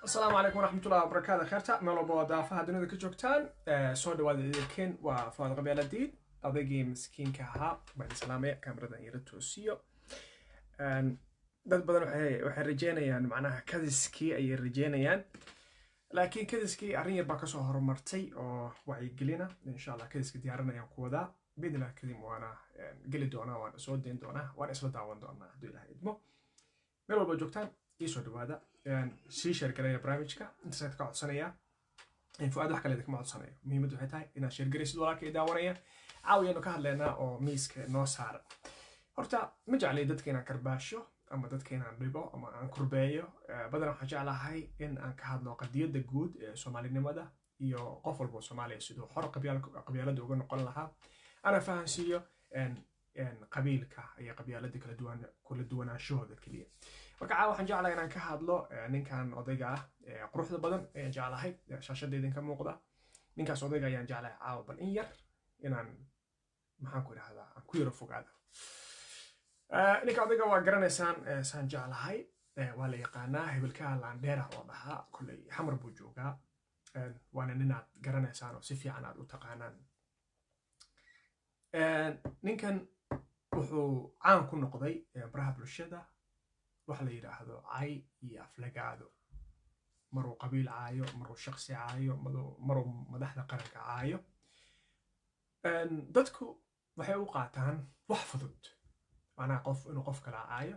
Asalaamu calaykum waraxmatullahi wabarakaatu. Kheerta meel walba oo daafaha dunida ka joogtaan, soo dhawaada. Idilkeen waa Fuaad Qabyaaladiid, odaygii miskiinka ahaa baan salaamaya. Kaamiradan yara toosiyo. Dad badan waxay rajeynayaan, macnaha kadiskii ayay rajeynayaan, laakiin kadiskii arrin yar baa kasoo horumartay oo wacyigelina. Insha Allah kadiska diyaarinayaan ku wadaa biidnillah kadim, waana geli doonaa, waana soo dayn doonaa, waana isla daawan doonaa hadduu Ilaah idmo. Meel walba joogtaan iisoo dhawaada, sii share gareeya barnaamijka. Intaas ka codsanaya Fuaad, wax kale idinkama codsanayo. Muhiimaddu waxay tahay inaad share garaysid. Walaalka i daawanaya, caawiyanu ka hadlaynaa oo miiska noo saaran. Horta ma jeclay dadka inaan karbaasho ama dadka inaan dhibo ama aan kurbeeyo. Badanaa waxaan jeclahay in aan ka hadlo qadiyadda guud ee Soomaalinimada iyo qof walba oo Soomaaliya siduu xor qabyaaladda uga noqon lahaa, ana fahansiiyo qabiilka iyo qabyaaladda kala duwan, kula duwanaanshahooda keliya. Marka caawa waxaan jeclahay inaan ka hadlo ninkan odayga ah ee quruxda badan ayaan jeclahay, shaashadda idinka muuqda. Ninkaas odayga ayaan jeclahay caawa bal in yar inaan, maxaan ku idhahdaa, aan ku yaro fogaado. Ninka odayga waa garanaysaan, saan jeclahay waa la yaqaanaa, hebelkaha laandheera oo dhahaa. Kolley Xamar buu joogaa, waana ninaad garanaysaan oo si fiican aad u taqaanaan. Ninkan wuxuu caan ku noqday baraha bulshada waxa la yidhaahdo cay iyo aflagaado. Maruu qabiil caayo, maruu shaksi caayo, maruu madaxda qaranka caayo, dadku waxay u qaataan wax fudud, macnaha qof inuu qof kala caayo.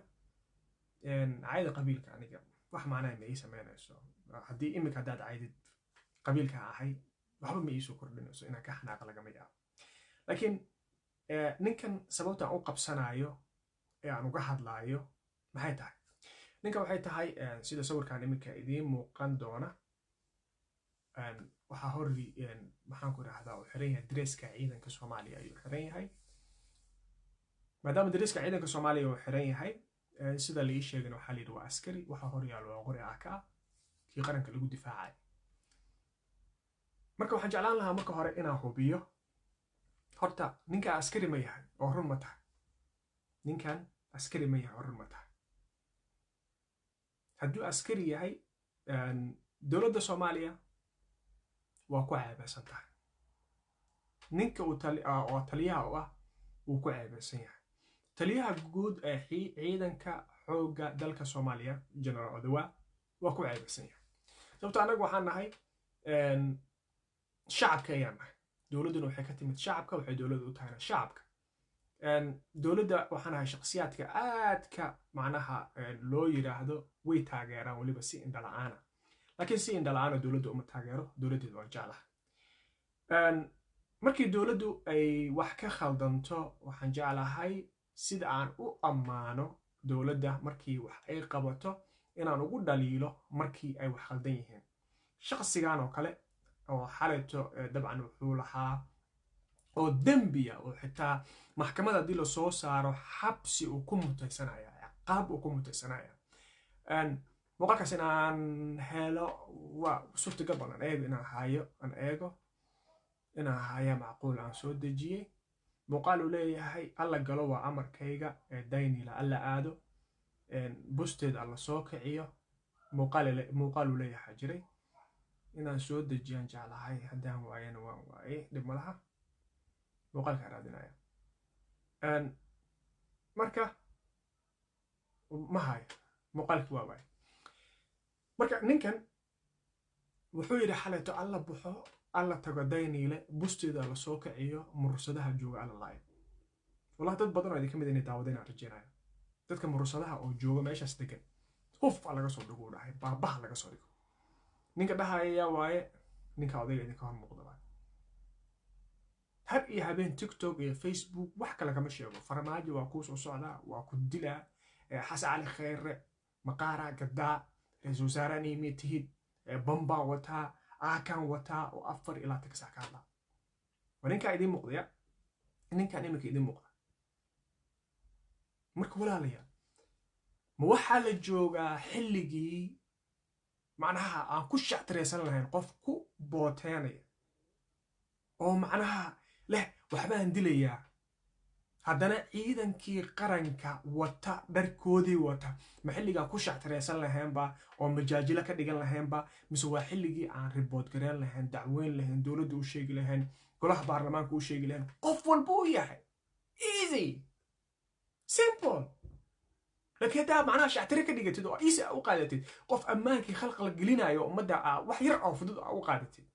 Cayda qabiilka aniga wax macnaha ma ii sameynayso. Haddii iminka haddaad caydid qabiilka ahay, waxba ma iisoo kordhinayso, inaan ka xanaaqa lagama yaabo. Laakiin ninkan sababta aan u qabsanayo ee aan uga hadlaayo maxay tahay? Ninkan waxay tahay, sida sawirkan iminka idiin muuqan doona, waxaa hor, maxaan ku idhahdaa, uu xiran yahay dareeska ciidanka Soomaaliya ayuu xiran yahay. Maadaama dareeska ciidanka Soomaaliya uu xiran yahay, sida la ii sheegana waxaa la yidhi waa askari. Waxa hor yaalo waa qori AK ah, kii qaranka lagu difaacay. Marka waxaan jeclaan lahaa marka hore inaan hubiyo horta ninkan askari ma yahay oo run ma tahay. Ninkan askari ma yahay oo run ma tahay? Hadduu askari yahay, dowladda Soomaaliya waa ku ceebeysan tahay. Ninka uu oo taliyaha u ah wuu ku ceebeysan yahay. Taliyaha guud ee ciidanka xoogga dalka Soomaaliya, General Odawa, waa ku ceebeysan yahay, sababto annagu waxaan nahay shacabka ayaan nahay. Dowladduna waxay ka timid shacabka, waxay dowladda u tahayna shacabka. Dowladda waxaan ahay shakhsiyaadka aadka macnaha loo yiraahdo way taageeraan, weliba si indhala-aana. Laakiin si indhala-aana dowladda uma taageero, dowladdeedu waan jeclaha. Markii dowladdu ay wax ka khaldanto, waxaan jeclahay sida aan u ammaano dowladda markii wax ay qabato inaan ugu dhaliilo markii ay wax khaldan yihiin. Shaqsigan oo kale oo xalayto dabcan wuxuu lahaa oo dembiya oo xitaa maxkamad haddii lasoo saaro xabsi uu ku mutaysanaya, ciqaab uu ku mutaysanaya. Muuqaalkaas inaan helo waa suurtagal badan, eego inaan hayo, aan eego inaan haya macquul. Aan soo dejiyey muuqaal uu leeyahay alla galo waa amarkayga ee Daynila, alla aado busteed, alla soo kiciyo. Muuqaal uu leeyahay jiray inaan soo dejiyaan jeclahay. Haddaan waayana waan waayey, dhib ma laha, muuqaalkaa raadinaya. Marka ma hayo muuqaalkii, waa waayey. Marka ninkan wuxuu yidhi xalayto alla baxo, alla tago Dayniile, busteeda la soo kiciyo, murursadaha jooga alla laayo. Wallahi dad badan oo idinka mid inay daawadeen aan rajeynayo. Dadka murursadaha oo jooga meeshaas degan huf a laga soo dhigo uu dhahay, baabaha laga soo dhigo. Ninka dhahaya waaye ninka odayga idinka hor muuqda waay. Har iyo habeen TikTok iyo Facebook wax kale kama sheego. Farmaajo waa kuu soo socdaa, waa ku dilaa. Xasan Cali Kheyre maqaaraa gadaa, ra-iisul wasaarahan imay tihid, bambaan wataa, aakaan wataa, oo 24 saac ka hadlaa waa ninkaa idiin muuqdaya, ninkaan iminka idiin muuqda. Marka walaalayaal, ma waxaa la joogaa xilligii macnaha aan ku shactiraysan lahayn qof ku booteenaya oo macnaha leh waxbaan dilayaa? Haddana ciidankii qaranka wata, dharkoodii wata, ma xilligaa ku shactireysan lahaynba oo majaajilo ka dhigan lahaynba, mise waa xilligii aan report gareen lahayn, dacweyn lahayn, dowladda u sheegi lahayn, golaha baarlamaanka u sheegi lahayn, qof walba u yahay? Easy, simple. Laakiin haddaa macnaha shactire ka dhigatid oo easy u qaadatid, qof ammaankii khalqal gelinayo ummadda, wax yar oo fudud u qaadatid,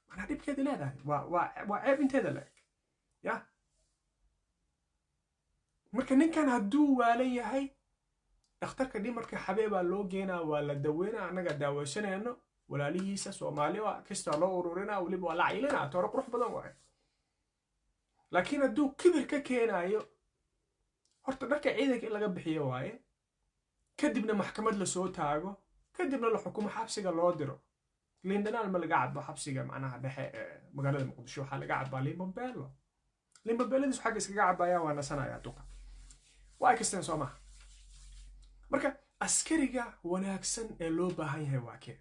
macnaha dhibkeeda leedahay, waa ceeb inteeda la eg ya. Marka ninkan hadduu waalan yahay, dhakhtarka dhimarka Xabeebaa loo geenaa, waa la daweynaa, annaga daaweysanayno, walaalihiisa Soomaali waa kastaa loo ururinaa, weliba waa la caylinaa, tooro qurux badan waaye. Laakiin hadduu kibir ka keenaayo, horta dharka ciidanka in laga bixiyo waaye, kadibna maxkamad lasoo taago, kadibna la xukumo, xabsiga loo diro. Liindhanaal ma laga cabo xabsiga macnaha dhexe ee magaalada Muqdisho, waxaa laga cabaa limbombeelo. Limbombeeladiisu xagga iskaga cabaya, waa nasanaya duqa, waa ay kasteen, soo maha? Marka askariga wanaagsan ee loo baahan yahay waa kee?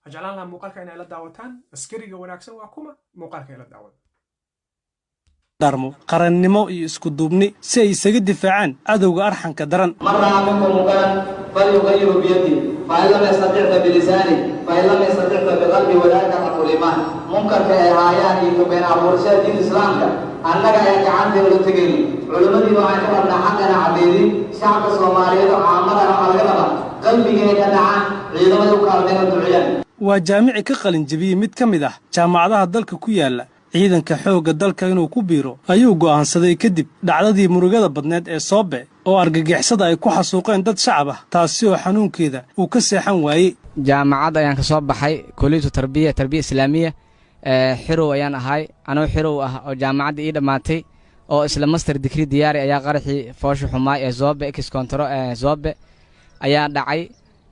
Waxaan jeclaan lahaa muuqaalka inay la daawataan. Askariga wanaagsan waa kuma? Muuqaalka ay la daawada. Darmo qarannimo iyo isku duubni si ay isaga difaacaan cadowga arxanka daran. من رأى منكم منكرا فليغيره بيده، فإن لم يستطع فبلسانه، فإن لم يستطع فبقلبه، وذلك أضعف الإيمان. Munkarka ay haayaan iyo been abuurashada diin Islaamka annaga ayaa gacanteeda la tegayno. Culimmadiina waxaan ka rabnaa xaqana caddeydin. Shacabka Soomaaliyeed oo caamadana waxaa laga rabaa qalbigeena ka dhacaan, ciidamada u kaalmeen oo duciyaan. Waa jaamici ka qalin jebiyey mid ka mid ah jaamacadaha dalka ku yaalla. Ciidanka xoogga dalka inuu ku biiro ayuu go'aansaday kadib dhacdadii murugada badneed ee Soobe oo argagixisada ay ku xasuuqeen dad shacab ah, taasi oo xanuunkeeda uu ka seexan waayey. Jaamacad ayaan ka soo baxay, kuliyatu tarbiya, tarbiya islaamiya. Xirow ayaan ahay. Anoo xirow ah oo jaamacadda ii dhammaatay oo isla master degree diyaari ayaa qaraxii foosha xumaay ee Zoobe, ex control Zoobe ayaa dhacay.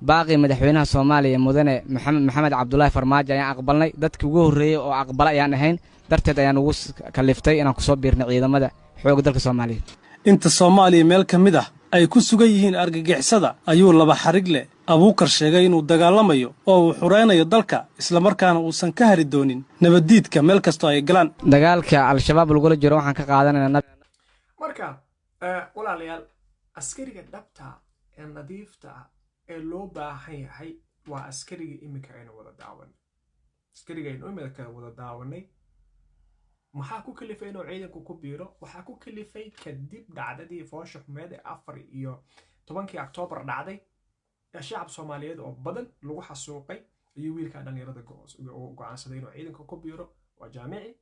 Baaqii madaxweynaha Soomaaliya, mudane Maxamed Cabdulaahi Farmaajo, ayaan aqbalnay. Dadkii ugu horreeyey oo aqbala ayaan ahayn, darteed ayaan ugu kaliftay inaan kusoo biirnay ciidamada xoogga dalka Soomaaliyeed. Inta Soomaaliya meel ka mid ah ay ku sugan yihiin argagixisada ayuu laba xarig leh Abuukar sheegay inuu dagaalamayo oo uu xuraynayo dalka, islamarkaana uusan ka hari doonin nabaddiidka meel kastoo ay galaan. Dagaalka Al-Shabaab lagula jiro waxaan ka qaadanaynaa Marka walaalayaal, askariga dhabta ee nadiifta ah ee loo baahan yahay waa askariga iminka aynu wada daawanay. Askariga aynu iminka wada daawanay, maxaa ku kalifay inuu ciidanku ku biiro? Waxaa ku kalifay kadib dhacdadii foosha xumeed ee 14-kii Oktoobar dhacday ee shacab Soomaaliyeed oo badan lagu xasuuqay ayuu wiilkaa dhallinyarada go'aansaday inuu ciidanka ku biiro. Waa jaamici,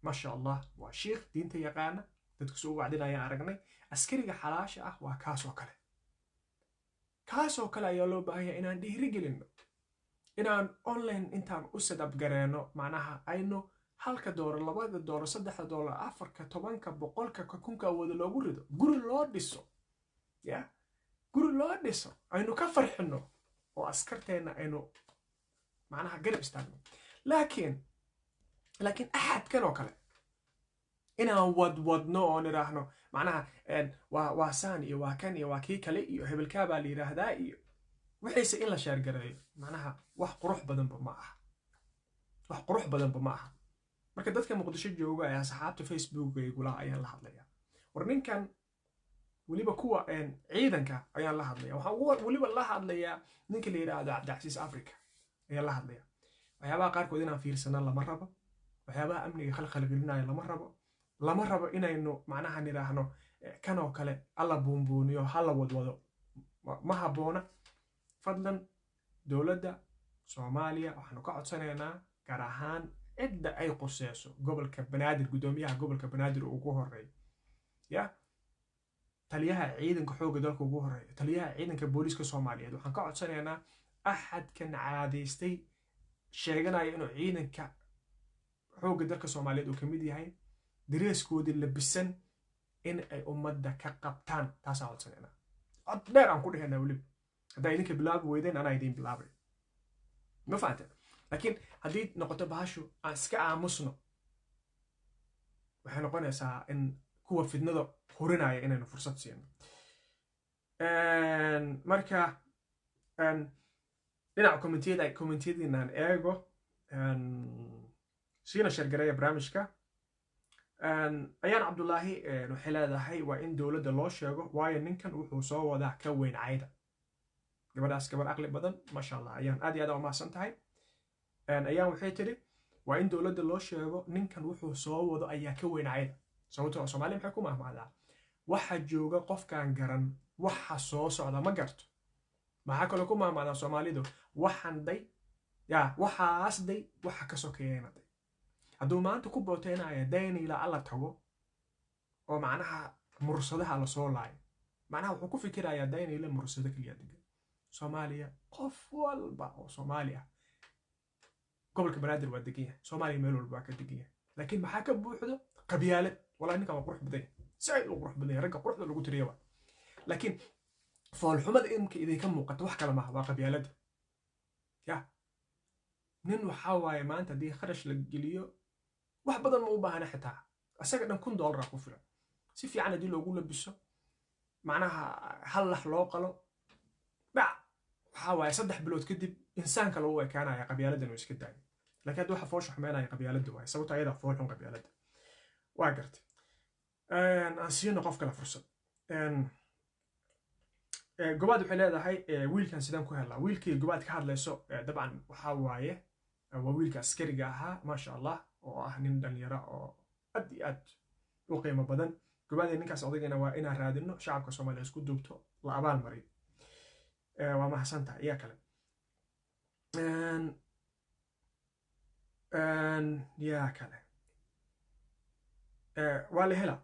maasha Allah, waa shiikh diinta yaqaana, dadku soo wacdinayaan aragnay. Askariga xalaasha ah waa kaasoo kale. Kaasoo kale ayaa loo baahan yahay inaan dhiirigelinno, inaan online intaan u sadab gareenno, macnaha aynu halka doolar, 2-da doolar, 3-da doolar, 4-ka, 10-ka, 100-ka, ka 1000-ka awooda loogu rido, guri loo dhiso ya, guri loo dhiso, aynu ka farxino oo askarteenna aynu macnaha garab istaagno. Laakiin axadkan oo kale inaan wadwadno oo nidhaahno macnaha waa saan iyo waa kan iyo waa kii kale iyo hebelkaa baa la yidhaahdaa iyo wixiise in la share gareeyo, macnaha wax qurux badanba ma aha, wax qurux badanba ma aha. Marka dadka Muqdisho jooga ee asxaabta Facebook igula ayaan la hadlaya. War ninkan, weliba kuwa ciidanka ayaan la hadlaya. Waxaan weliba la hadlayaa ninka la yidhaahdo Cabdicasiis Africa ayaan la hadlaya. Waxyaabaha qaarkood inaan fiirsana lama rabo, waxyaabaha amniga khalkhalgelinaya lama rabo. Lama rabo inaynu macnaha nidhaahno kanoo kale alla buunbuuniyo, hala wadwado, ma habboona. Fadlan dowladda Soomaaliya waxaanu ka codsanaynaa, gaar ahaan cidda ay quseyso, gobolka Banaadir, guddoomiyaha gobolka Banaadir ugu horeeyo ya, taliyaha ciidanka xoogga dalka ugu horeeya, taliyaha ciidanka booliiska Soomaaliyeed, waxaan ka codsanaynaa axadkan caadaystay sheeganaya inuu ciidanka xoogga dalka Soomaaliyeed uu ka mid yahay, dareeskoodii labisan, in ay ummadda ka qabtaan. Taasaan codsanaynaa, cod dheer aan ku dhehaynaa. Weliba haddaa idinka bilaabi weydeen, anaa idiin bilaabay, ma fahanteen? Laakiin haddii noqoto bahashu aan iska aamusno, waxay noqonaysaa in kuwa fidnada hurinaya inaynu fursad siino. Marka dhinaca commentiyada, commentiyadiinaan eego, siina share gareeya barnaamijka. Ayaan Cabdulaahi waxay leedahay, waa in dowladda loo sheego, waayo ninkan wuxuu soo wadaa ka weyn cayda. Gabadhaas gabar aqli badan, maasha Allah. Ayaan, aad iyo aad umahadsan tahay. Ayaan waxay tidhi, waa in dowladda loo sheego, ninkan wuxuu soo wado ayaa ka weyn cayda. Sababtoo Soomaaliya maxay ku mahmahdaa? Waxa jooga qofkaan garan, waxa soo socda ma garto. Maxaa kaloo ku mahmahdaa Soomaalidu? Waxan day ya waxaas day, waxa ka sokeeyana day. Hadduu maanta ku booteynaya Dayniila alla tago oo macnaha mursadaha lasoo laayo, macnaha wuxuu ku fikirayaa Dayniila mursado keliya degan. Soomaaliya qof walba oo Soomaali ah gobolka Banaadir waa degan yahay, Soomaaliya meel walba waa ka degan yahay, laakiin maxaa ka buuxdo? Qabyaalad. Wallahi ninkan waa qurux badan yahay, saaid uu qurux badan yahay, ragga quruxda lagu tiriya waa, laakiin foolxumada imka idinka muuqata wax kale maaha, waa qabyaaladda. Ya nin waxaa waaye maanta haddii kharash la geliyo wax badan ma u baahna, xitaa isaga dhan $1000 ku filan. Si fiican haddii loogu labiso, macnaha hal lax loo qalo, dhac, waxaa waaye 3 bilood kadib insaanka lagu ekaanaya, qabyaaladan uu iska daayo. Laakiin hadda waxa foosha xumeynaya qabyaaladda waaye, sababto ayadaa foolxun qabyaaladda. Waa gartay. Aan siino qof kale fursad. Gobaad waxay leedahay, wiilkan sidaan ku helaa? Wiilkii Gobaad ka hadlayso dabcan waxaa waaye waa wiilka askariga ahaa, maasha Allah, oo ah nin dhalinyaro oo aad iyo aad u qiimo badan. Gobaadee, ninkaas odagana waa inaan raadino, shacabka Soomaaliya isku duubto, la abaal mariyo. Waa mahadsantahay. Iyaa kale? Yaa kale? Waa la hela.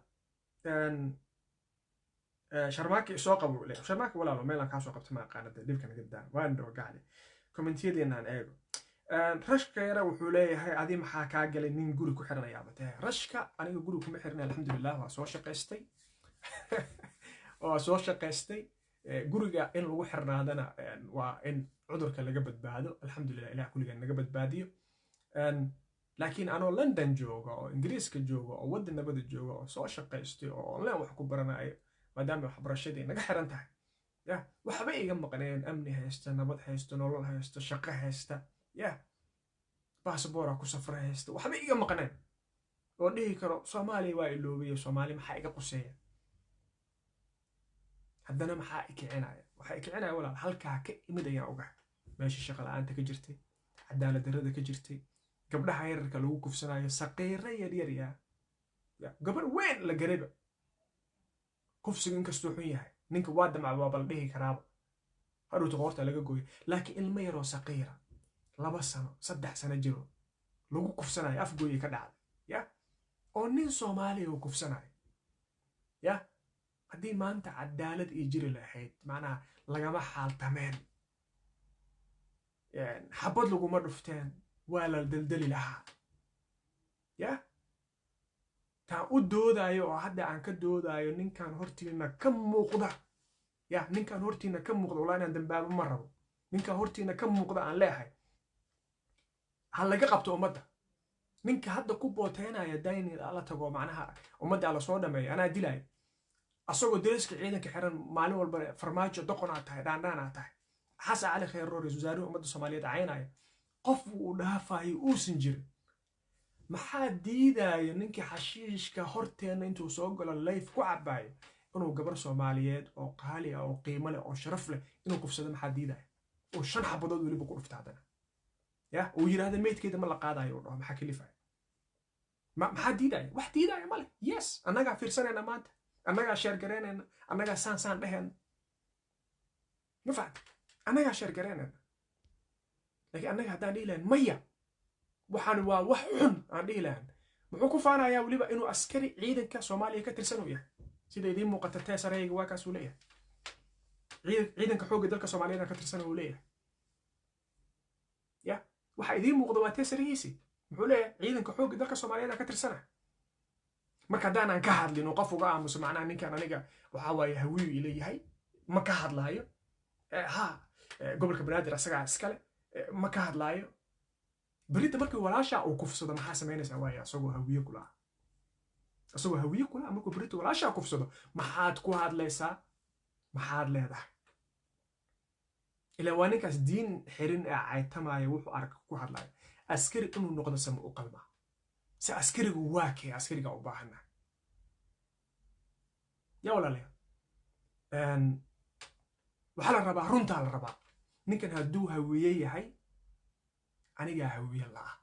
Sharmaaki soo qabo le. Sharmaaki, walaalo, meelaan kaa soo qabta ma aqaanada. Dhibka naga daa, waan dhogacde. Commentiyadeenaan eego. Rashka yara wuxuu leeyahay, adi maxaa kaa galay, nin guri ku xiranayaaba tahay? Rashka, aniga guri kuma xirnay, alxamdulilah, waa soo shaqaystay, waa soo shaqaystay. Guriga in lagu xirnaadana waa in cudurka laga badbaado. Alxamdulilah, Ilah kulligan naga badbaadiyo. Laakiin anoo London jooga oo Ingiriiska jooga oo waddan nabada jooga oo soo shaqaystay oo online wax ku baranayo, maadaama waxbarashadii naga xiran tahay, ya waxba iga maqneen, amni haysta, nabad haysta, nolol haysta, shaqo haysta, ya baasboora ku safra haysta, waxba iga maqneen oo dhihi karo Soomaaliya waa iloobiyo, Soomaali maxaa iga quseeya? Haddana maxaa i kicinaya? Waxaa i kicinaya, walaal, halkaa ka imid ayaan ogahay, meeshii shaqa la-aanta ka jirtay, cadaalad darrada ka jirtay, gabdhaha yararka lagu kufsanayo, saqiiro yaryar, yaa gabar weyn la garayba. Kufsigu inkastuu xun yahay, ninka waa damca, waaba la dhihi karaaba, hadhowta qoorta laga gooyo, laakiin ilmo yaroo saqiira, 2 sano, 3 sano jiro, lagu kufsanayo, Afgooye ka dhacday, ya oo nin Soomaaliya uu kufsanayo. Ya haddii maanta cadaalad iyo jiri lahayd, macnaha lagama xaaltameen, xabad laguma dhufteen, waa la deldeli lahaa. Ya taan u doodayo oo hadda aan ka doodayo ninkan hortiina ka muuqda, ya ninkan hortiina ka muuqda, walaa inaan dambaabo ma rabo, ninkan hortiina ka muuqda aan leeyahay ha laga qabto ummadda. Ninka hadda ku booteynaya Dayniile alla tago, macnaha ummadda alla soo dhameeyo, anaa dilayo, asagoo dariska ciidanka xiran, maalin walba Farmaajo doqon aad tahay, dhaandhaan aad tahay, Xasan Cali Kheyr, ra-iisul wasaarihi ummadda Soomaaliyeed caynaya, qof uu dhaafayo uusan jirin. Maxaa diidaayo ninkii xashiishka horteenna intuu soo galo live ku cabaayo inuu gabar Soomaaliyeed oo qaali ah oo qiimo leh oo sharaf leh inuu kufsado? Maxaa diidaya oo shan xabadood weliba ku dhufta, haddana ya uu yidhahda meydkeeda ma la qaadayo, uu dhaho? Maxaa kalifaya? Maxaa diidaya? Wax diidaya male. Yes, annagaa fiirsanayna maanta, annagaa share garaynayna, annagaa saan saan dhehayna, ma fahamta? Annagaa share garaynayna, laakiin annaga haddaan dhihi lahayn maya, waxaan waa wax xun aan dhihi lahayn, muxuu ku faanayaa weliba inuu askari ciidanka Soomaaliya ka tirsan uu yahay? Sida idiin muuqata, teesarayga waa kaasuu leeyahay, ciidanka xoogga dalka Soomaaliyeed ka tirsan uu leeyahay. Ya waxa idiin muuqda waa teesarihiisi. Muxuu leeyahay? Ciidanka xoogga dalka Soomaaliyeed ka tirsana. Marka haddaan ka hadlin oo qof uga aamuso, macnaha ninkan aniga waxaa waaye Hawiyu ileeyahay, ma ka hadlaayo. Ha, gobolka Banaadir asagaa iskale, ma ka hadlaayo. Berita markii walaashaa uu kufsado maxaa samaynaysaa? Waaya asagoo Hawiye kula ah, asagoo Hawiye kula ah, markuu berita walaashaa kufsado maxaad ku hadlaysaa? Maxaad leedahay? Ilaa waa ninkaas diin xirin ee caytamaya, wuxuu arka ku hadlaya. Askari inuu noqdo sama u qalmaa? Se askarigu waa kee? Askariga u baahannahay yaa walaalayaal, waxaa la rabaa, runtaa la rabaa. Ninkan hadduu Hawiye yahay, anigaa Hawiye la'ah.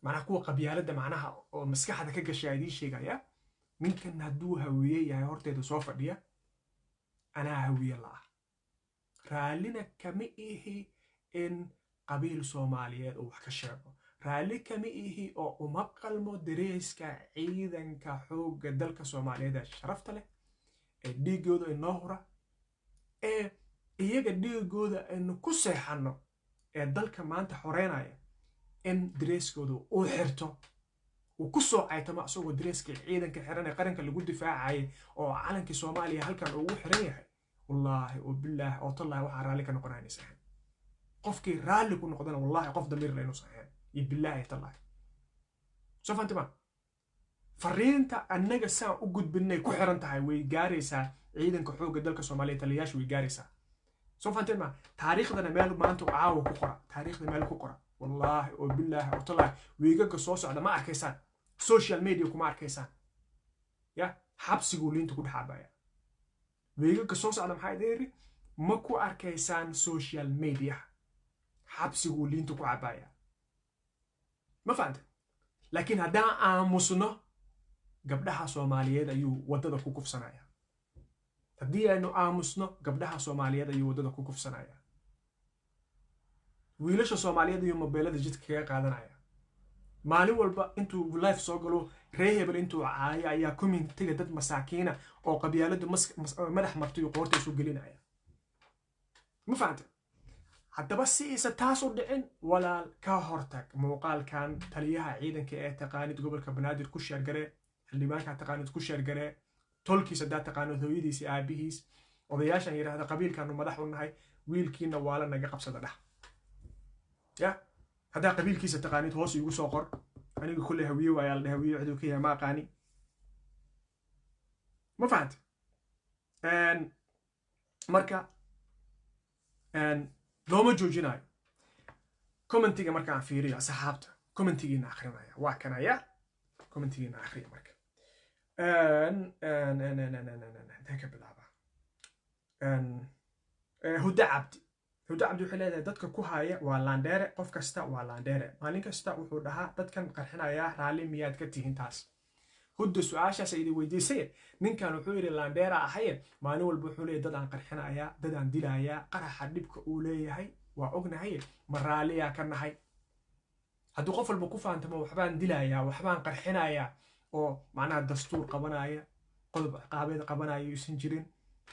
Macnaha kuwa qabyaaladda macnaha oo maskaxda ka gashay idiin sheegaya, ninkan hadduu Hawiye yahay, horteeda soo fadhiya, anaa Hawiye la'ah. Raallina kama ihi in qabiil Soomaaliyeed uu wax ka sheego. Raalli kama ihi oo uma qalmo dareeska ciidanka xoogga dalka Soomaaliyeed ee sharafta leh, ee dhiiggooda inoo hura, ee iyaga dhiiggooda aynu ku seexanno, ee dalka maanta xoreynaya, in dareeskooda uu xirto, uu ku soo caytamo asagoo dareeskii ciidanka xiran ee qaranka lagu difaacayay oo calankii Soomaaliya halkan ugu xiran yahay. Wallaahi oo bilaahi oo tallahi, waxaa raalli ka noqonaya inaysan ahayn. Qofkii raalli ku noqdana, wallahi, qof damiir le inuusan ahayn iyo bilaahi tallahi. Soo fahanti ma? Fariinta annaga saan u gudbinay ku xiran tahay, way gaaraysaa ciidanka xoogga dalka Soomaaliya, taliyayaasha way gaaraysaa. Soo fahanteen ma? Taariikhdana meel maanta caawa ku qora, taariikhda meel ku qora. Wallaahi oo bilaahi oo tallaahi, wiigaga soo socda ma arkaysaan, social media kuma arkaysaan. Ya xabsiguu liinta ku dhex cabaya. Wiigaga soo socda, maxaa idin yidhi? Ma ku arkaysaan social media, xabsiguu liinta ku cabaya. Ma fahante? Laakiin haddaan aamusno, gabdhaha Soomaaliyeed ayuu waddada ku kufsanaya. Haddii aynu aamusno, gabdhaha Soomaaliyeed ayuu waddada ku kufsanaya, wiilasha Soomaaliyeed ayuu mobeelada jidka kaga qaadanaya. Maalin walba intuu live soo galo, ree hebel intuu caayo, ayaa commentiga dad masaakiina oo qabyaaladu madax martay uu qoorta isu gelinaya. Ma fahante? Haddaba si isa taas u dhicin, walaal, ka hortag. Muuqaalkan taliyaha ciidanka ee taqaanid gobolka Banaadir ku share garee, xildhibaanka taqaanid ku share garee, tolkiis haddaa taqaanid, hooyadiis iyo aabihiis, odayaashan yidhaahda qabiilkaanu madax u nahay, wiilkiina waala naga qabsada dhah. Ya haddaa qabiilkiisa taqaanid, hoos iigu soo qor. Aniga kolley Hawiye waayaa la dheh. Hawiye ciduu ka yahay ma aqaani. Ma fahante? Marka looma joojinayo. Commentiga markaan fiiriyo, asxaabta commentigiina akrinaya, waa kanaya. Commentigiina akriya. Marka intee ka bilaaba? Huda Cabdi, Huda Cabdi waxay leedahay: "Dadka ku haya waa laandheere, qof kasta waa laandheere, maalin kasta wuxuu dhahaa dadkan qarxinayaa, raalli miyaad ka tihiin taas?" Hudda, su-aashaas idin weydiisay. Ninkan wuxuu yidhi laandheera ahaye, maalin walba wuxuu leeyahy dad aan qarxinayaa, dad aan dilayaa. Qaraxa dhibka uu leeyahay waa ognahay, ma raalliyaa ka nahay? Hadduu qof walba ku faantamo waxbaan dilayaa, waxbaan qarxinayaa, oo macnaha dastuur qabanaya, qodob ciqaabeed qabanaya yuusan jirin,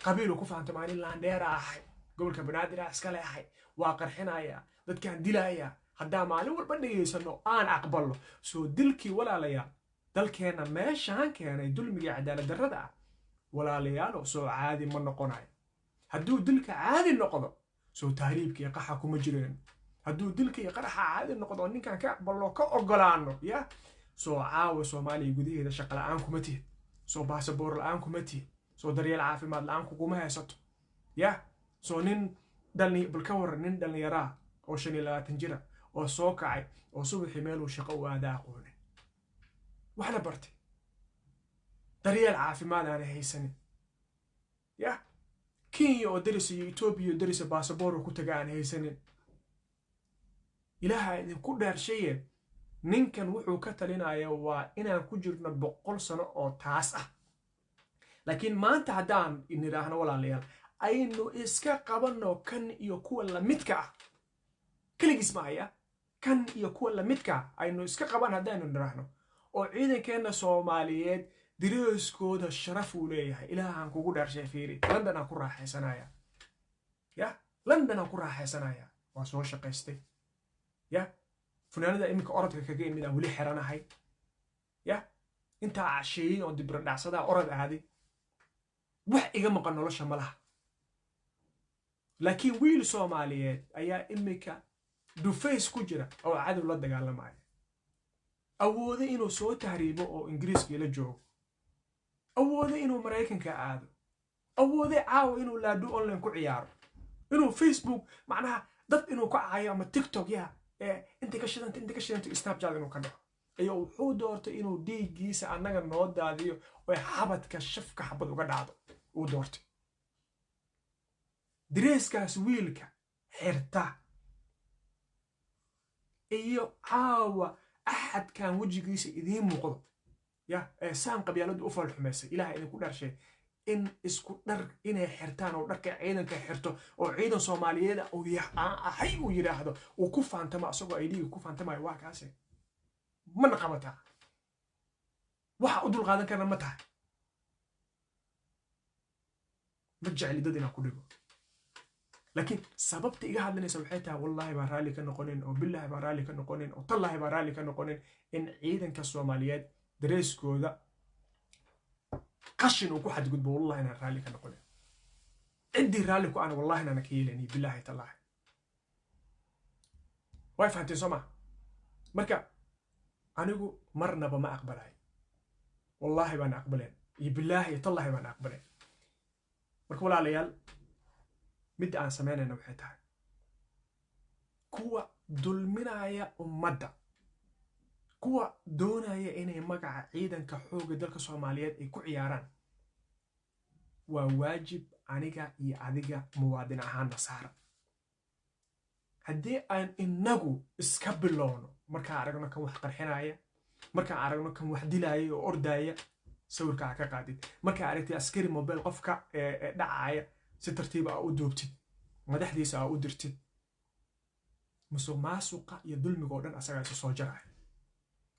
qabiiluu ku faantamo, ani laandheera ahay, gobolka Banaadir ah iskale ahay, waa qarxinayaa, dadkaan dilayaa, haddaa maalin walba dhegaysano aan aqbalno, soo dilkii, walaalayaal, dalkeenna meeshaan keenay dulmiga cadaalad darrada ah, walaalayaalo, soo caadi ma noqonayo? Hadduu dilka caadi noqdo, soo tahriibka iyo qaxa kuma jireen? Hadduu dilka iyo qaraxa caadi noqdo oo ninkaan ka aqbalno, ka ogolaano, ya soo caawa Soomaaliya gudaheeda shaqa la-aan kuma tihid, soo baasaboor la-aan kuma tihid, soo daryeel caafimaad la-aan kuguma haysato? Ya soo nin dhali, bal ka waran nin dhallinyaraa oo 25 jira oo soo kacay oo subaxii meeluu shaqo u aada aqoonin, waxna bartay, daryeel caafimaad aana haysanin, ya Kenya oo daris iyo Etoobiya oo darisa baasaboor ku taga aan haysanin? Ilaaha idinku dhaarshaye, ninkan wuxuu ka talinaya waa inaan ku jirno 100 sano oo taas ah. Laakiin maanta haddaan nidhaahno, walaalayaal, aynu iska qabanno kan iyo kuwa lamidka ah, keligiis ma haya, kan iyo kuwa lamidka ah aynu iska qaban haddaynu nidhaahno, oo ciidankeenna Soomaaliyeed diriiskooda sharaf uu leeyahay. Ilaahaan kugu dhaarshay, fiiri, London aan ku raaxaysanaya, ya London aan ku raaxaysanaya, waa soo shaqaystay, ya funaanada iminka orodka kaga imid aan weli xiranahay, ya intaa casheeyey oon dibra dhacsadaa orod aaday, wax iga maqan nolosha ma laha. Laakiin wiil Soomaaliyeed ayaa iminka dhufays ku jira oo cadow la dagaalamaya, awooday inuu soo tahriibo oo Ingiriiska la joogo, awooday inuu Maraykanka aado, awooday caawa inuu laadhu online ku ciyaaro, inuu Facebook macnaha dad inuu ka caayo ama TikTok ya. Intay ka shidanta, intay ka shidanta, Snapchat inuu ka dhaco ayo wuxuu doortay inuu dhiiggiisa annaga noo daadiyo oo xabadka shafka xabad uga dhacdo uu doortay. Dareeskaas wiilka xirta iyo caawa axadkan wejigiisa idiin muuqdo ya ee saan qabyaaladu u falxumaysay, Ilaha idinku dharshay, in isku dhar inay xirtaan oo dharka ciidanka xirto oo ciidan Soomaaliyeed uu ahay uu yidhaahdo, uu ku faantamo asagoo ay dhiiga ku faantamayo, waa kaase mana qabataa? Waxa u dulqaadan karna ma tahay? Ma jecli dad inaan ku dhigo, laakiin sababta iga hadlinaysa waxay tahay, wallaahi baan raalli ka noqonin, oo billaahi baan raalli ka noqonin, oo tallaahi baan raalli ka noqonin in ciidanka Soomaaliyeed dareeskooda qashin uu ku xadgudbo. Wallahi inaan raalli ka noqonin. Ciddii raalli ku ana, wallahi inaana ka yeelani, billaahi tallaahi. Way fahanteen, soo maa? Marka anigu marnaba ma aqbalay, wallaahi baan aqbaleen, iyo billaahi iyo tallaahi baan aqbaleen. Marka walaalayaal, midda aan samaynayna waxay tahay, kuwa dulminaya ummadda, kuwa doonaya inay magaca ciidanka xoogga dalka Soomaaliyeed ay ku ciyaaraan, waa waajib aniga iyo adiga muwaadin ahaanna saara haddii aan inagu iska bilowno. Markaan aragno kan wax qarxinaya, markaan aragno kan wax dilaya oo ordaya, sawirka ha ka qaadid. Markaa aragtid askari mobile qofka dhacaya, si tartiiba aa u duubtid, madaxdiisa aa u dirtid. Musuq maasuqa iyo dulmiga oo dhan asagaa isu soo jaraya.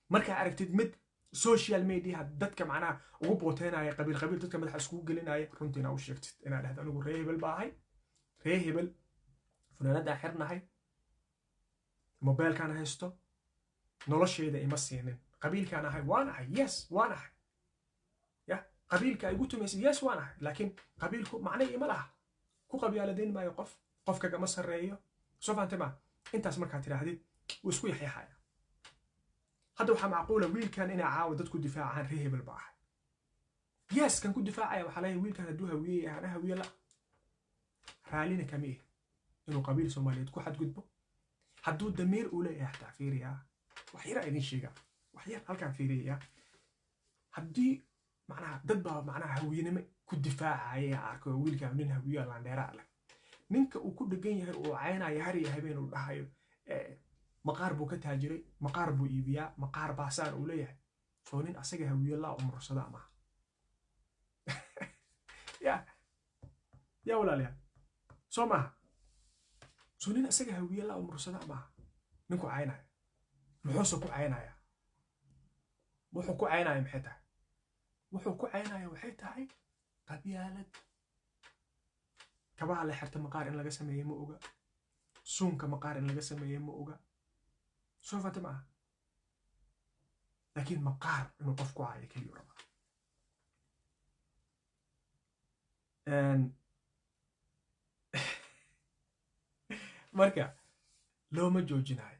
Markaa aragtid mid social mediaha dadka macnaha ugu booteynaya, qabiil qabiil dadka madaxa iskugu gelinaya, runtii inaa u sheegtid, inaa dhahdo: "Anigu ree hebel baa ahay, ree hebel funaanadaan xirnahay, mobilekaan haysto, nolosheeda ima siinin. Qabiilkaan ahay, waan ahay, yes, waan ahay ya qabiilka ay igu tumaysa, yes, waan ahay, laakiin qabiilku macna ima laha. Ku qabyaaladeyn maayo, qof qof kagama sarreeyo." Soo fahantay ma? Intaas markaa tidhaahdid, wuu isku yaxyaxaya. Hadda waxaa macquula wiilkan inay caawa dadku difaacaan, ree hebel ba ahay, yes, kan ku difaacaya. Waxaa leeyahay, wiilkan hadduu Hawiye yahay, ana Hawiye la raallina kama ihi inuu qabiil Soomaaliyeed ku xadgudbo. Hadduu damiir uu leeyahay xataa, fiiriyaa, wax yaraa idin sheegaa, wax yar halkaan fiiriyaya. Haddii macnaha dad baa macnaha hawiyenimo ku difaacaya, arko wiilkan nin Hawiye landheeraa leh, ninka uu ku dhegan yahay, uu caynayo har iyo habeen, uu dhahayo maqaar buu ka taajiray, maqaar buu iibiyaa, maqaar baasaan uu leeyahay, soo nin asaga Hawiye laa umursada maaha ya? Ya walaalayaal, soo maaha? Soo nin asaga Hawiye laa umursada maaha ninku caynaya? Muxuuse ku caynaya? Wuxuu ku caynaya maxay tahay? Wuxuu ku caynaya waxay tahay qabyaalad. Kabaha la xirta maqaar in laga sameeye ma oga, suunka maqaar in laga sameeye ma oga. Soo fata maaha? Laakiin maqaar inuu qof ku caayo keliyuu rabaa. Marka looma joojinayo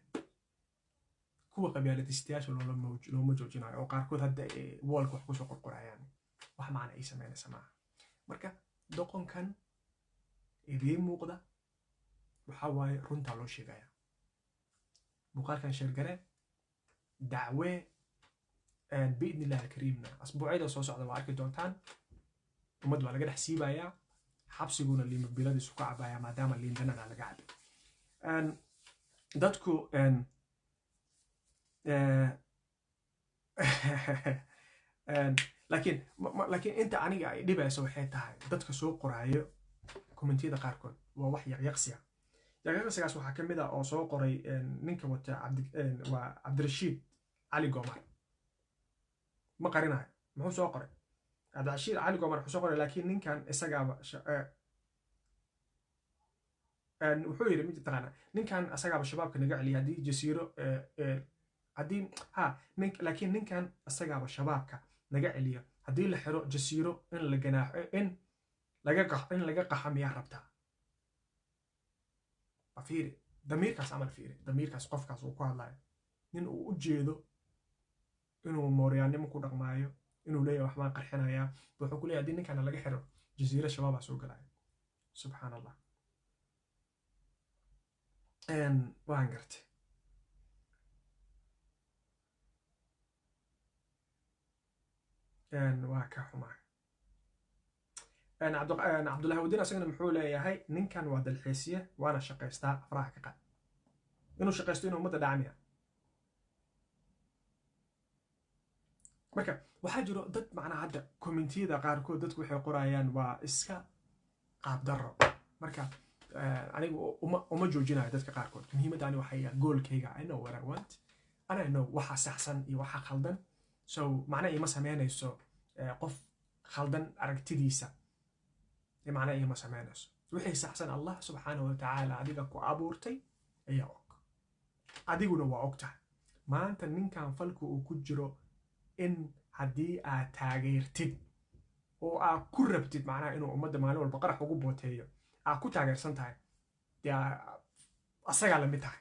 kuwa qabyaaladistayaasha, looma joojinayo, oo qaarkood hadda woolka wax kusoo qorqorayaan. Wax macna ay samaynaysa maaha. Marka doqonkan idiin muuqda waxaa waaye runtaa loo sheegaya. Muuqaalkan share garee, dacwee. Biidni illahi alkariimna asbuucyada soo socda waa arki doontaan. Ummad baa laga dhex siibayaa, xabsiguna liima biladiisu ka cabaya, maadaama liindanana laga cabay dadku. Laakiin inta aniga ay dhibayso waxay tahay dadka soo qoraayo commentiyada qaarkood waa wax yaqyaqsiya. Yaqyaqsigaas waxaa ka mid ah oo soo qoray ninka wata waa Cabdirashiid Cali Gomar. Ma qarinayo muxuu soo qoray Cabdirashiid Cali Gomar. Wuxuu soo qoray: "Laakiin ninkan isagaaba," wuxuu yidhi, mid taqaana, "ninkan isagaaba shabaabka naga celiya haddii jasiiro haddii ha nin, laakiin ninkan isagaaba shabaabka naga celiya, haddii la xiro jasiiro in la ganaaxo, in laga qaxo miyaa rabtaa?" Ba fiiri damiirkaas camal, fiiri damiirkaas qofkaas uu ku hadlayo. Nin uu u jeedo inuu mooryaannimo ku dhaqmaayo, inuu leeyahay waxbaan qarxinayaa, wuxuu ku leeyahay haddii ninkana laga xiro jasiiro shabaabaa soo galaya. Subxaan Allah, waan gartay. Waa ka xumaa. Cabdullahi Wadiin asagana muxuu leeyahay? Ninkan waa dalxiisiye, waana shaqaystaa, afraha ka qaad. Inuu shaqaysto inuu ummadda dhacmiya. Marka waxaa jiro dad macnaha hadda commentiyada qaarkood dadku waxay qorayaan waa iska qaabdarro. Marka anigu uma joojinayo dadka qaarkood. Muhiimadda ani waxay goolkayga, I know what I want and I know waxa saxsan iyo waxa khaldan. So macna iima sameynayso qof khaldan aragtidiisa, macna iima sameynayso. Wixii saxsan Allah subxaanahu watacaala adiga ku abuurtay ayaa og, adiguna waa og tahay. Maanta ninkan falka uu ku jiro in haddii aad taageertid oo aad ku rabtid macnaha inuu ummadda maalin walba qarax ugu booteeyo, aad ku taageersan tahay, dee asagaa lamid tahay,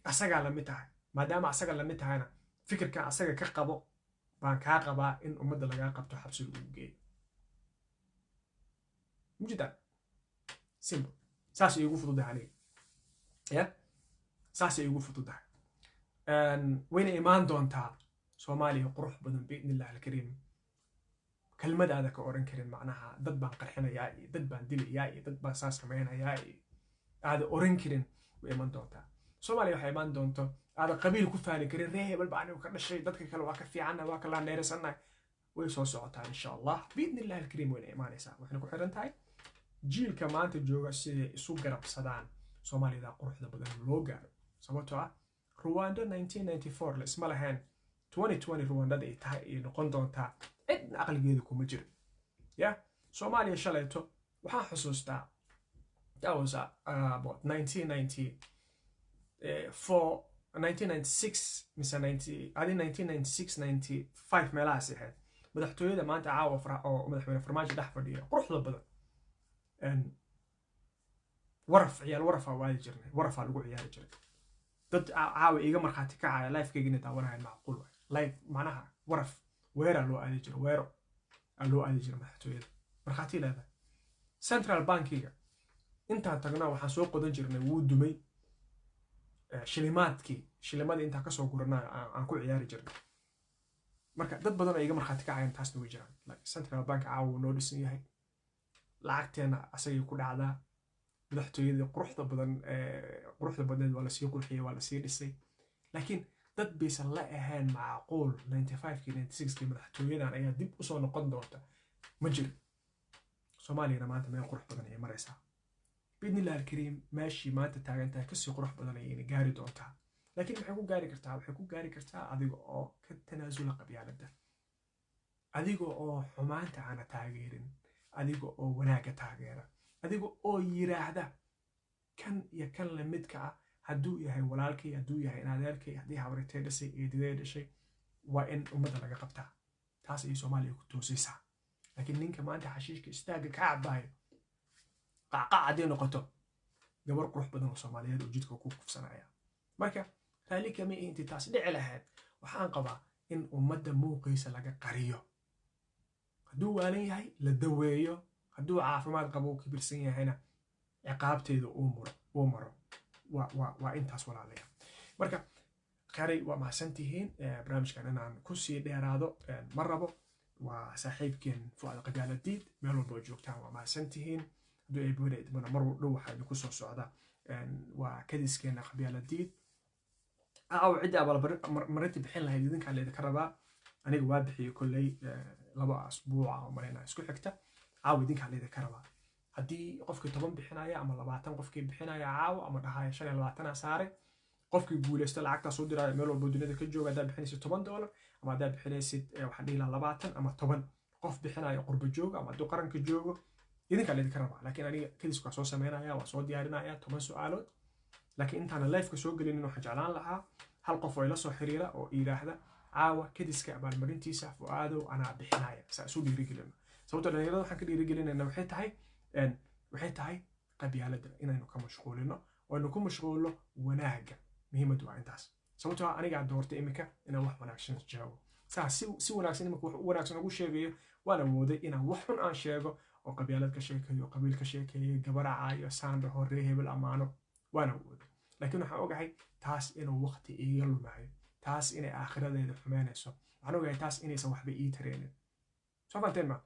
asagaa lamid tahay. Maadaama asaga lamid tahayna, fikirkan asaga ka qabo baan kaa qabaa in ummadda lagaa qabto, xabsi lagu geeyo. Mujida simple, saas iigu fududahay aniga ya, saasay iigu fududahay. Wayna imaan doontaa Soomaaliya qurux badan biidni illah alkariim. Kelmadaada ka oran karin macnaha dad baan qarxinayaa iyo dad baan dilayaa iyo dad baan saa samaynayaa iyo aada oran karin way iman doontaa. Soomaaliya waxay imaan doonto aada qabiil ku faani karin, ree hebel baa anigu ka dhashay, dadka kale waa ka fiicanna, waa ka laandheerasannahay. Way soo socotaa insha Allah biidni illah alkariim, wayna imaanaysaa. Waxayna ku xiran tahay jiilka maanta jooga siday isu garabsadaan Soomaaliyada quruxda badan loo gaaro. Sababtoo ah Ruwanda 1994 la isma lahayn 2020 Ruwandada ay tahay ay noqon doontaa, cidna aqligeedu kuma jiro ya. Soomaaliya shalayto waxaan xusuustaa, that was about 1994, 1996 mise 90 adi, 1996, 95 meelahaas ahayd. Madaxtooyada maanta caawa oo madaxweyne Farmaajo dhex fadhiya quruxda badan, waraf, ciyaal warafaa waadi jirnay, warafaa lagu ciyaari jiray. Dad caawa iiga markhaati kacaya lifekeygina daawanayan, macquul waay. Life macnaha waraf weeraa loo aadi jiray, weero aa loo aadi jiray madaxtooyada, markhaati leedahay. Central bankiga intaan tagnaa waxaan soo qodan jirnay, wuu dumay, shilimaadkii, shilimadii intaan kasoo guranaa aan ku ciyaari jirnay. Marka dad badan oo iga markhaati kacayan taasna way jiraan. Central bank caawa wuu noo dhisan yahay, lacagteena asagay ku dhacdaa. Madaxtooyadii quruxda badan, quruxda badneed waa lasii qurxiyey, waa lasii dhisay. Laakiin dad baysan la ahayn macquul 95kii, 96kii madaxtooyadan ayaa dib usoo noqon doonta, ma jiro. Soomaaliyana maanta meel qurux badan ayay maraysaa biidni illah alkariim. Meeshii maanta taagan tahay kasii qurux badan ayayna gaari doontaa. Laakiin maxay ku gaari kartaa? Waxay ku gaari kartaa adiga oo ka tanaasula qabyaaladda, adiga oo xumaanta aana taageerin, adiga oo wanaagga taageera, adiga oo yiraahda kan iyo kan lamidka ah hadduu yahay walaalkay, hadduu yahay adeerkay, haddii habritay dhashay, eediday dhashay, waa in ummadda laga qabtaa. Taas ayay Soomaaliya ku toosaysaa. Laakiin ninka maanta xashiishka istaagga ka cabaayo, qacqac hadday noqoto, gabar qurux badan oo Soomaaliyeed oo jidka ku kufsanaya. Marka raalli kama intii taas dhici lahayd, waxaan qabaa in ummadda muuqiisa laga qariyo. Hadduu waalan yahay la daweeyo, hadduu caafimaad qabo uu kibirsan yahayna ciqaabteeda uu maro. Waa intaas, walaalayaal. Marka kharay, waa mahadsantihiin. Barnaamijkan inaan kusii dheeraado ma rabo. Waa saaxiibkeen Fu'aad Qabaaladiid. Meel walba oo joogtaan waa mahadsantihiin. Hadduu Eebbe idmana mar dhow waxaa idinku soo socda waa kadiskeena Qabyaaladiid. Aaw cidda abaalmarinta bixin lahayd idinkaa laydinka rabaa. Aniga waa bixiyey kolley 2 asbuuca oo malaynaa isku xigta. Caawa idinkaa laydinka rabaa. Haddii qofkii 10 bixinaya ama 20 qofkii bixinaya caawa ama dhahaya 25 saare, qofkii guuleysta lacagtaa soo diraayo meel walbo dunida ka jooga. Haddaa bixinaysid $10 ama haddaa bixinaysid, waxaan dhihi lahaa 20 ama 10 qof bixinayo qurba jooga ama hadduu qaranka joogo, idinkaa laydinka rabaa. Laakiin aniga kadisku waa soo sameynaya, waa soo diyaarinaya 10 su-aalood. Laakiin intaana liveka soo gelinin waxaan jeclaan lahaa hal qof oo ila soo xiriira oo yidhaahda caawa kadiska abaalmarintiisa Fu'aadow anaa bixinaya, saa isu dhiirigelino. Sababtoo dhalinyarada waxaan ka dhiirigelinayna waxay tahay qabyaaladda inaynu ka mashquulino oo aynu ku mashquulno wanaagga. Muhiimaddu waa intaas. Sababtoo ah anigaa doortay iminka inaan wax wanaagsan sheego, saa si wanaagsan iminka wax u wanaagsan ugu sheegayo. Waan awooday inaan wax xun aan sheego oo qabyaalad ka sheekeeyo, qabiil ka sheekeeyo, gabaracayo, saan dhaho, ree hebel ammaano, waan awooday. Laakiin waxaan ogahay taas inuu waqti iiga lumayo. Taas inay aakhiradeeda xumeynayso. Waxaan ogahay taas inaysan waxba ii tareynin. Soo fahanteen ma?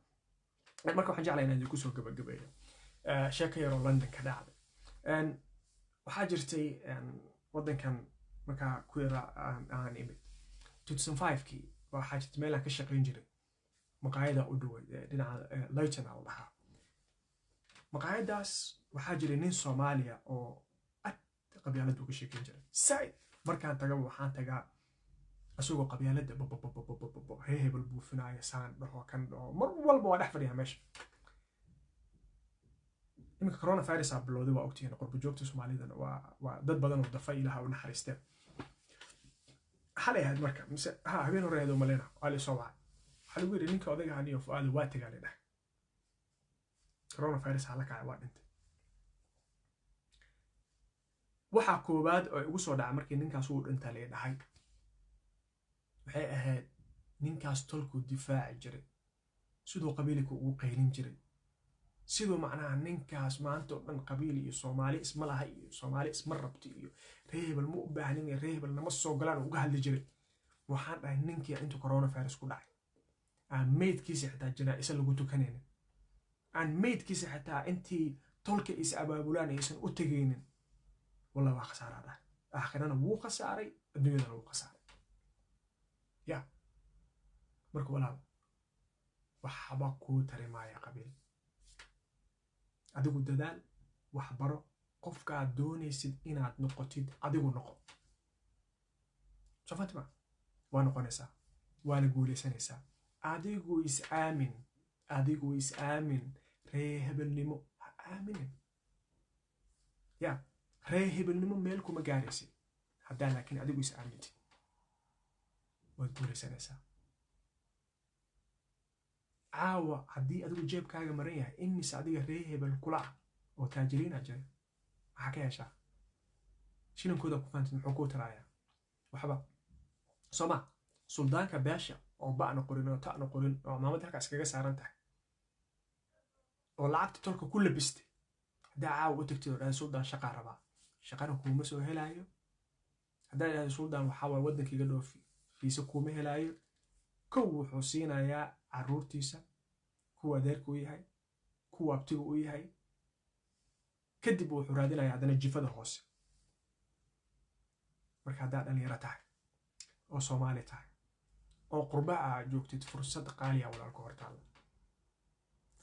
Marka waxaan jeclaa inaan idinku soo gabagabeeyo sheeko yaroo London ka dhacday. Waxaa jirtay waddankan markaa ku yara aan imid 2005kii, waxaa jirtay meel aan ka shaqayn jiray, maqaayada u dhaway dhinaca Leyton la dhahaa. Maqaayadaas waxaa jiray nin Soomaaliya oo aad qabyaaladda uga sheekeyn jiray saaid. Markaan tagaba, waxaan tagaa isagoo qabyaaladda babababababo, ree hebel buufinaya, saan dhaho, kan dhaho, mar walba waa dhex fadhiyaa meesha. Iminka coronavirus aa bilowday, waa ogtihiin. Qurbo joogta Soomaalidana waa dad badan oo dafa, Ilaha u naxariisteen. Xalay ahayd marka mise ha habeen hore ahayd oo maleyna, waa la soo wacay. Waxaa lagu yidhi, "Ninka odayga haniyo Fuaada waa tegaa la dhahay, coronavirus ha la kacay, waa dhintay." Waxaa koowaad oo igu soo dhacay markii ninkaas uu dhintaa la dhahay waxay ahayd ninkaas tolkuu difaaci jiray, siduu qabiilka ugu qaylin jiray, siduu macnaha ninkaas maanta oo dhan qabiil iyo Soomaali isma laha iyo Soomaali isma rabti iyo ree hebel ma u baahnin iyo ree hebel nama soo galaan uga hadli jiray. Waxaan dhahay, ninkii intuu coronavirus ku dhacay aan meydkiisa xitaa janaa'ise lagu tukanaynin, aan meydkiisa xitaa intii tolka is abaabulaan aysan u tegaynin, wallah waa khasaaraa dhahay. Aakhirana wuu khasaaray, adduunyadana wuu khasaaray. Ya marka walaal, waxba kuu tari maaya qabiil. Adigu dadaal, waxbaro, qofkaad doonaysid inaad noqotid adigu noqo. Soo fatima, waa noqonaysaa, waana guulaysanaysaa. Adigu is aamin, adigu is aamin. Ree hebelnimo ha aaminin. Ya ree hebelnimo meel kuma gaaraysid haddaa, laakiin adigu is aamintid, waad guulaysanaysaa. Caawa haddii adigu jeebkaaga maran yahay, imise adiga ree hebel kula ah oo taajiriina jira? Maxaa ka heshaa? Shilinkooda ku faantid, muxuu kuu tarayaa? Waxba soo ma? Suldaanka beesha oo ba'na qorin oo ta'na qorin oo maamad halkaas kaga saaran tahay oo lacagta tolka ku labistay, haddaa caawa u tagtid oo dhahda, "Suldaan, shaqaa rabaa," shaqana kuuma soo helaayo. Haddaa idhahda, "Suldaan, waxaa waay waddankaiga dhoofi," fiise kuuma helaayo. Kow wuxuu siinayaa carruurtiisa, kuwa adeerka u yahay, kuwa abtiga u yahay. Kadib wuxuu raadinayaa haddana jifada hoose. Marka haddaa dhalinyaro tahay oo Soomaali tahay oo qurba aa joogtid, fursad qaaliya walaal ku hortaalla,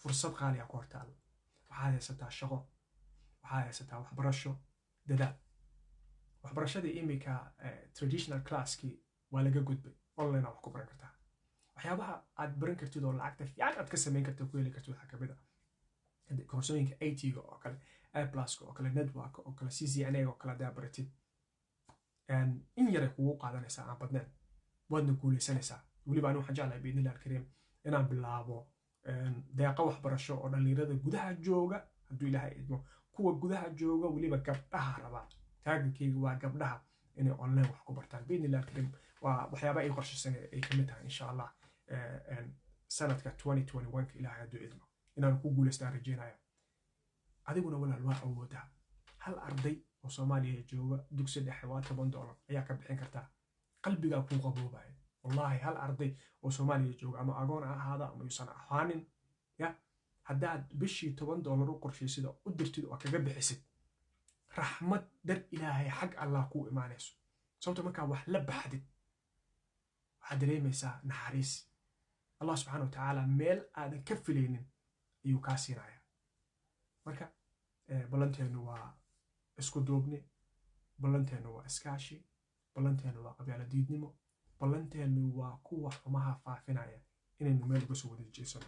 fursad qaaliya ku hortaalla. Waxaad haysataa shaqo, waxaad haysataa waxbarasho. Dadaal. Waxbarashadii imika traditional classkii waa laga gudbay, online aa wax ku baran kartaa. Waxyaabaha aad baran kartid oo lacagta fiican aad ka samayn kartid, ku heli kartid, waxaa kamid ah koorsooyinka IT-ga oo kale, A pluska oo kale, network oo kale, CCNA oo kale. Haddaa baratid, in yaray kugu qaadanaysaa aan badnayn, waadna guulaysanaysaa. Weliba ani waxaan jeclahay, biidnillah alkariim, inaan bilaabo deeqo waxbarasho oo dhallinyarada gudaha jooga, hadduu Ilaahay idmo. Kuwa gudaha jooga, weliba gabdhaha rabaa. Taagankeyga waa gabdhaha inay online wax ku bartaan. Biidnillah alkariim, waa waxyaaba ay qorshaysan ay kamid tahay, insha Allah, sanadka 2021ka, Ilaahay hadduu idmo, inaan ku guulaystaan rajeynaya. Adiguna walaal waa awoodaa. Hal arday oo Soomaaliya jooga dugsi dhexe waa $10 ayaa ka bixin kartaa, qalbigaa kuu qaboobaya wallaahi. Hal arday oo Soomaaliya jooga, ama agoon ha ahaada ama yuusan ahaanin, ya haddaad bishii $10 u qorshaysid oo u dirtid oo kaga bixisid, raxmad dar Ilaahay xag Allah kuu imaanayso. Sababto markaa wax la baxdid, waxaad dareemaysaa naxariis. Allah subxaana wa tacaala meel aadan ka filaynin ayuu kaa siinaya. Marka ballanteennu waa isku duubni, ballanteennu waa iskaashi, ballanteennu waa qabyaalo diidnimo, ballanteennu waa kuwa xumaha faafinaya inaynu meel uga soo wada jeesano.